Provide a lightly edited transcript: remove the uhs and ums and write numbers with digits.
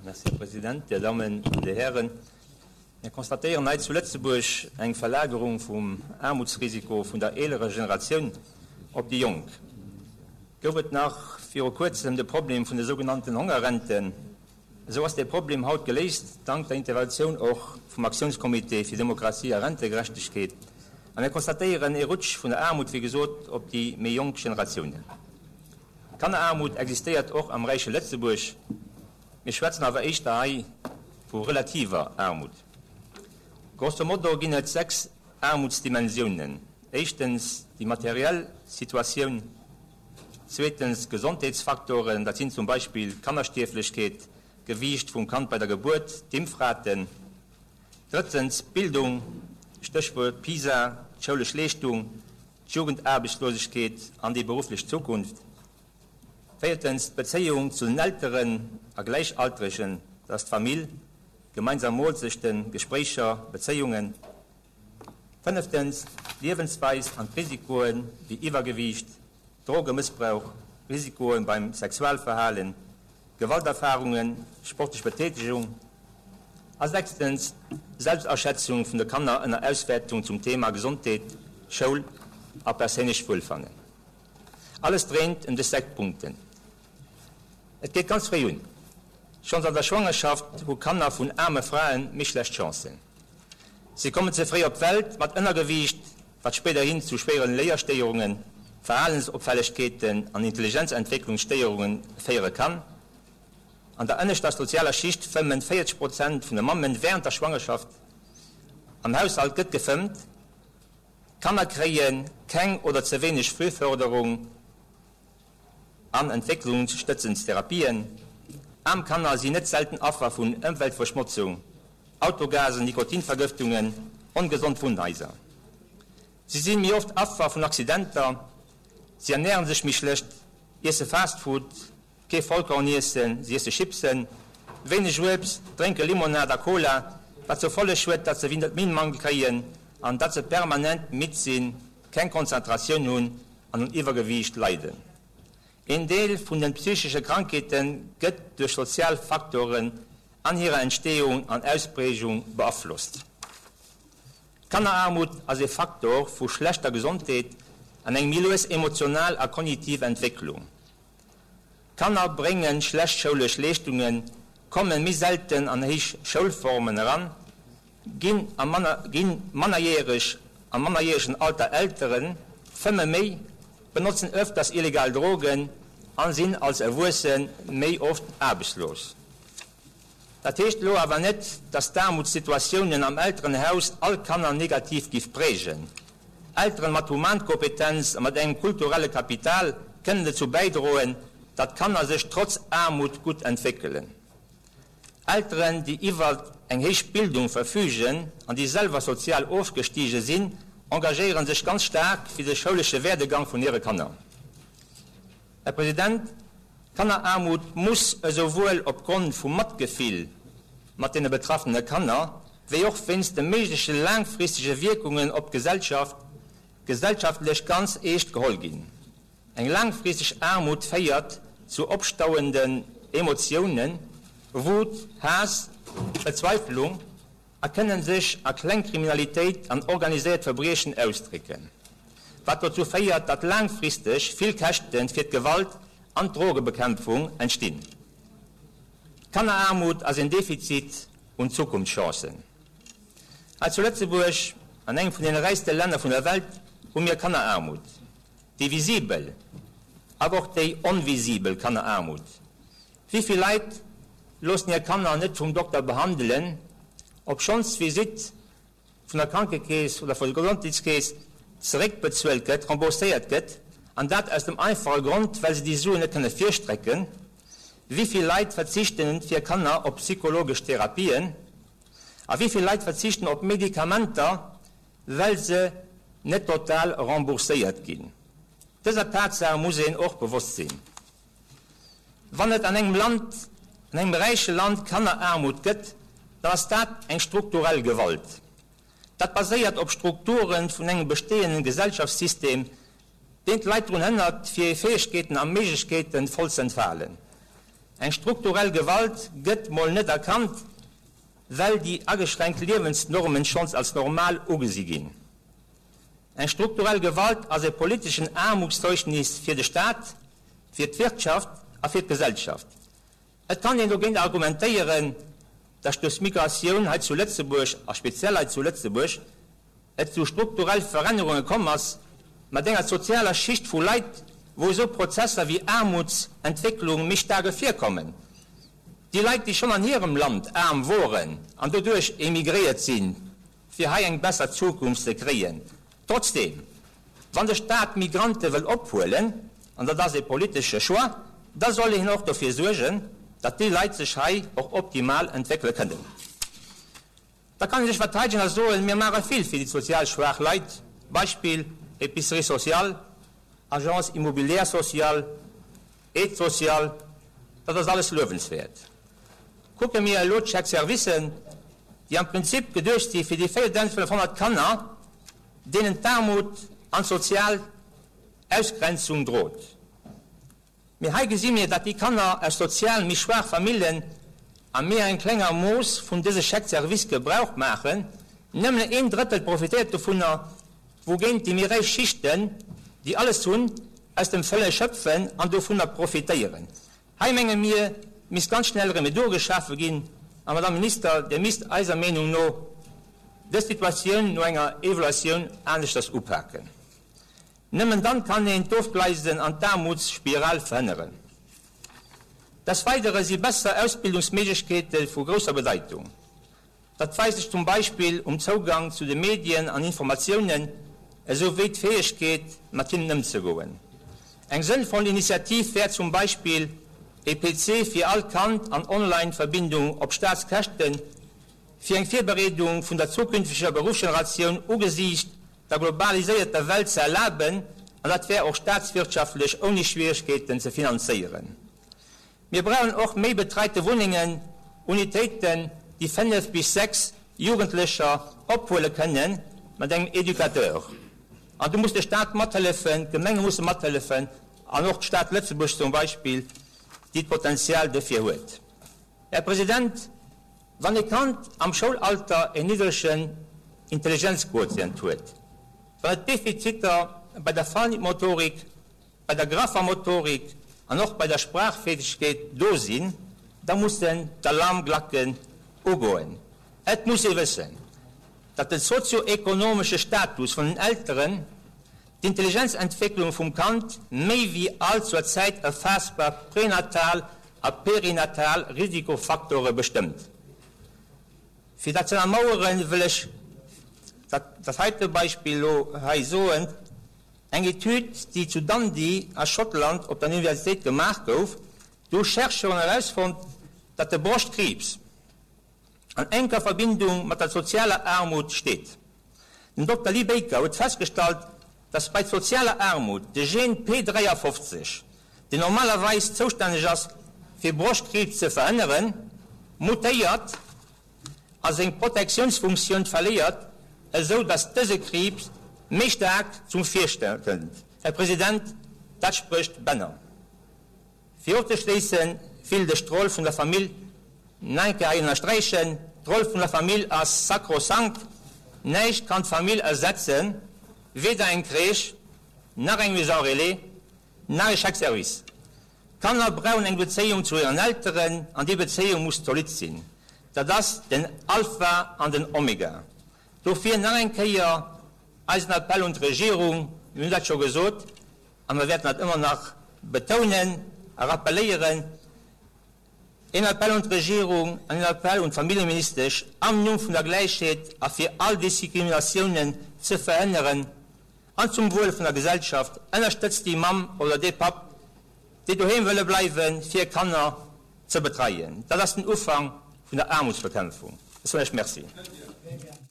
Merci, Här President, Dir Dammen an Dir Hären. Mir constatéieren hei zu Lëtzebuerg eng Verlagerung vum Aarmutsrisiko vun der eelerer Generatioun op déi Jonk. Gouf et nach viru Kuerzem de Problem vun de sougenannten Hongerrenten, esou ass dee Problem haut geléist, dank der Interventioun och vum Aktiounscomité fir Demokratie a Rentegerechtegkeet. A mir constatéieren ee Rutsch vun der Aarmut, wéi gesot, op déi méi jonk Generatiounen. Kanneraarmut existéiert och am räiche Lëtzebuerg. Mir schwätzen awer éischter hei vu relativer Aarmut. Grosso modo ginn et 6 Aarmutsdimensiounen, éischtens déi materiell Situatioun, zweetens Gesondheetsfaktoren, dat sinn zum Beispill d'Kannerstierflechkeet, d'Gewiicht vum Kand bei der Gebuert, d'Impfraten, drëtzens d'Bildung, Stéchwuert PISA, d'schoulesch Leeschtung, d'Jugendaarbechtslosegkeet an déi berufflech Zukunft. Véiertens, d'Bezéiung zu den Elteren a Gläichaltregen, dat ass d'Famill, gemeinsam Moolzechten, Gespréicher, Bezéiungen. Fënneftens, d'Liewensweis an d'Risikoe wéi Iwwergewiicht, Drogemëssbrauch, Risikoe beim Sexualverhalen, Gewalterfarungen, sportlech Betätegung. A sechstens, Selbstaschätzung vun de Kanner ënner Auswäertung zum Thema Gesondheet, Schoul a perséinlecht Wuelfannen. Alles dréint ëm dës 6 Punkten. Et geet ganz fréi un. Schonns an der Schwangerschaft hu Kanner vun aarme Frae méi schlecht Chancen. Si kommen ze fréi op d'Welt mat Ënnergewiicht, wat spéiderhin zu schwéiere Léierstéierungen, Verhalensopfällegkeeten an Intelligenzentwécklungsstéierunge féiere kann. An der ënneschter sozialer Schicht fëmmen 40 Prozent vun de Mammen wärend der Schwangerschaft. Am Haushalt gëtt gefëmmt. D'Kanner kréie keng oder ze wéineg Frühförderung an entwécklungsstëtzend Therapien. Aarm Kanner sinn net selten Affer vun Ëmweltverschmotzung, Autogasen, Nikotinvergëftungen, ongesond Wunnhaiser. Si si méi oft Affer vun Accidenter, si ernären sech méi schlecht, iesse Fastfood, Kee Vollkorniessen, si iesse Chipsen, wéineg Uebst, drénke Limonad a Cola, wat zur Folleg huet, datt se Vitaminmangel kréien an datt se permanent midd sinn, keng Konzentratioun hunn an un Iwwergewiicht leiden. Een Deel vun den psychesche Krankheete gëtt duerch sozial Faktoren an hirer Entstehung an Ausprägung beaflosst. Kanneraarmut ass ee Faktor vu schlechter Gesondheet an eng méi lues emotional a kognitiv Entwécklung. Kanner brénge schlecht schoulesch Leeschtungen, komme méi selten an héich Schoulformen eran, ginn a ginn mannerjäreg am mannerjäregen Alter Elteren, fëmme méi, benotzen öfters illegal Drogen a sinn als Erwuesse méi oft aarbechtslos. Dat heescht elo awer net, dass d'Aarmutssituatiounen am Elterenhaus all Kanner negativ giff prägen. Elteren mat Humankompetenz a mat engem kulturelle Kapital kënnen dozou bäidroen, datt Kanner sech trotz Aarmut gutt entwéckelen. Elteren, déi iwwert eng héich Bildung verfügen an déi selwer sozial ofgestige sinn, engagéieren sech ganz staark fir de schoulesche Werdegang vun hire Kanner. Här President, Kanneraarmut muss esouwuel opgrond vum Matgefill mat deene betraffene Kanner wéi och wéinst de méigleche laangfristege Wierkungen op d'Gesellschaft gesellschaftlech ganz eescht geholl ginn. Eng laangfristeg Aarmut féiert zu opstauenden Emotiounen, Wut, Haass, Verzweiflung, a kënnen sech a Klengkriminalitéit an organiséiert Verbriechen ausdrécken, wat dozou féiert, datt laangfristeg vill Käschte fir d'Gewalt an d'Drogebekämpfung entstinn. D'Kanneraarmut ass een Defizit un Zukunftschancen. Hei zu Lëtzebuerg, an engem vun deene räichste Länner vun der Welt, hu mir Kanneraarmut, déi visibel, awer och déi onvisibel Kanneraarmut. Wéi vill Leit loossen hir Kanner net vum Dokter behandelen, obschonns d'Visitt vun der Krankekeess oder vun der Gesondheetskeess zeréckbezuelt gëtt, rembourséiert gëtt, an dat aus dem einfache Grond, well se déi Suen net kënne virstrecken? Wéi vill Leit verzichten fir Kanner op psychologesch Therapien? A wéi vill Leit verzichten op Medikamenter, well se net total rembourséiert ginn? Dëser Tatsaach muss een och bewosst sinn. Wann et an engem Land, an engem räiche Land Kanneraarmut gëtt, dann ass dat eng strukturell Gewalt. Dat baséiert op Strukture vun engem bestehenden Gesellschaftssystem, deen d'Leit drun hënnert, fir hir Fäegkeeten a Méiglechkeete voll ze entfalen. Eng strukturell Gewalt gëtt mol net erkannt, well déi ageschränkt Liewensnormen schonns als normal ugesi ginn. Eng strukturell Gewalt ass e politeschen Aarmutszeugnis fir de Staat, fir d'Wirtschaft a fir d'Gesellschaft. Et kann een dogéint argumentéieren, datt duerch d'Migratioun hei zu Lëtzebuerg, a speziell hei zu Lëtzebuerg, et zu strukturell Verännerunge komm ass, mat enger sozialer Schicht vu Leit, wou esou Prozesser wéi Aarmutsentwécklung méi staark ervirkommen. Déi Leit, déi schonn an hirem Land aarm woren an doduerch emigréiert sinn, fir hei eng besser Zukunft ze kréien. Trotzdeem, wann de Staat Migrante wëll ophuelen, an dat ass e politesche Choix, da soll hien och dofir suergen, datt déi Leit sech hei och optimal entwéckele kënnen. Da kann ee sech verteidegen a soen, mir maache vill fir déi sozial schwaach Leit, Beispill, Épicerie sociale, Agence immobilière sociale, Aide sociale, dat ass alles luewenswäert. Kucke mir elo d'Chèque-servicen, déi am Prinzip geduecht si fir déi 4.500 Kanner, deenen d'Aarmut an d'sozial Ausgrenzung drot. Mee hei gesi mir, datt déi Kanner aus sozial méi schwaach Famillen a méi engem klenger Mooss vun dëse Chèque-service Gebrauch maachen, nëmmen een Drëttel profitéiert dovunner, wougéint déi méi räich Schichten, déi alles hunn, aus dem Vëlle schöpfen an dovunner profitéieren. Hei menge mir, misst ganz schnell Remedur geschafe ginn. A Madame Minister, Dir misst eiser Meenung no dës Situatioun no enger Evaluatioun aneschters upaken. Nëmmen dann kann een d'Ofgleisen an d'Aarmutsspiral verhënneren. Des Weidere si besser Ausbildungsméiglechkeete vu grousser Bedeitung. Dat weist sech zum Beispill um Zougang zu de Medien an Informatiounen, esou wéi d'Fäegkeet, mat hinnen ëmzegoen. Eng sënnvoll Initiativ wär zum Beispill e PC fir all Kand an Online-Verbindung op Staatskäschten, fir eng Virbereedung vun der zukünfteger Beruffsgeneratioun ugesiicht der globaliséierter Welt ze erlaben, an dat wär och staatswirtschaftlech ouni Schwieregkeeten ze finanzéieren. Mir brauchen och méi betreite Wunnengen, Unitéiten, déi 5 bis 6 Jugendlecher ophuele kënnen, mat engem Educateur. An do muss de Staat mathëllefen, d'Gemenge musse mathëllefen an och d'Stad Lëtzebuerg zum Beispill, déi d'Potenzial dofir huet. Här President, wann e Kand am Schoulalter en niddregen Intelligenzquotient huet, wann et Defiziter bei der Feinmotorik, bei der graffer Motorik an och bei der Sprachfäegkeet do sinn, da mussen d'Alarmglacken ugoen. Et muss ee wëssen, datt de sozio-ekonomesche Status vun den Elteren d'Intelligenzentwécklung vum Kand méi wéi all zur Zäit erfaassbar prenatal a perinatal Risikofaktore bestëmmt. Fir dat ze ënnermaueren, wëll ech dat heite Beispill elo hei soen, Eng Etüd, déi zu Dundee a Schottland op der Universitéit gemaach gouf, do hu Chercheuren erausfonnt, datt de Broschtkriibs an enker Verbindung mat der sozialer Aarmut steet. Den Dokter Lee Baker huet festgestallt, datt bei sozialer Aarmut de Gen P53, deen normalerweis zoustänneg ass, fir Broschtkriibs ze verhënneren, mutéiert a seng Protektiounsfunktioun verléiert, esou datt dëse Kriibs méi staark zum Virschäin kënnt. Här President, dat sprécht Bänner. Fir ofzeschléissen, willt ech d'Roll vun der Famill nach eng Kéier hei ënnersträichen. D'Roll vun der Famill ass sakrosankt. Näischt kann d'Famill ersetzen, weder eng Crèche, nach eng Maison relais, nach e Chèque-service. D'Kanner brauchen eng Bezéiung zu hiren Elteren an déi Bezéiung muss zolidd sinn. Dat ass den Alpha an den Omega. Dofir nach eng Kéier eisen Appell un d'Regierung, mir hunn dat scho gesot a mer wäerten dat ëmmer nach betounen a rappelléieren, een Appell un d'Regierung an een Appell un d'Familljeministesch, am Numm vun der Gläichheet a fir all Diskriminatiounen ze verhënneren, An zum Wuel vun der Gesellschaft, ënnerstëtzt déi Mamm oder dee Papp, déi doheem wëlle bleiwen, fir hir Kanner ze betreien. Dat ass den Ufank vun der Aarmutsbekämpfung. Ech soen Iech Merci.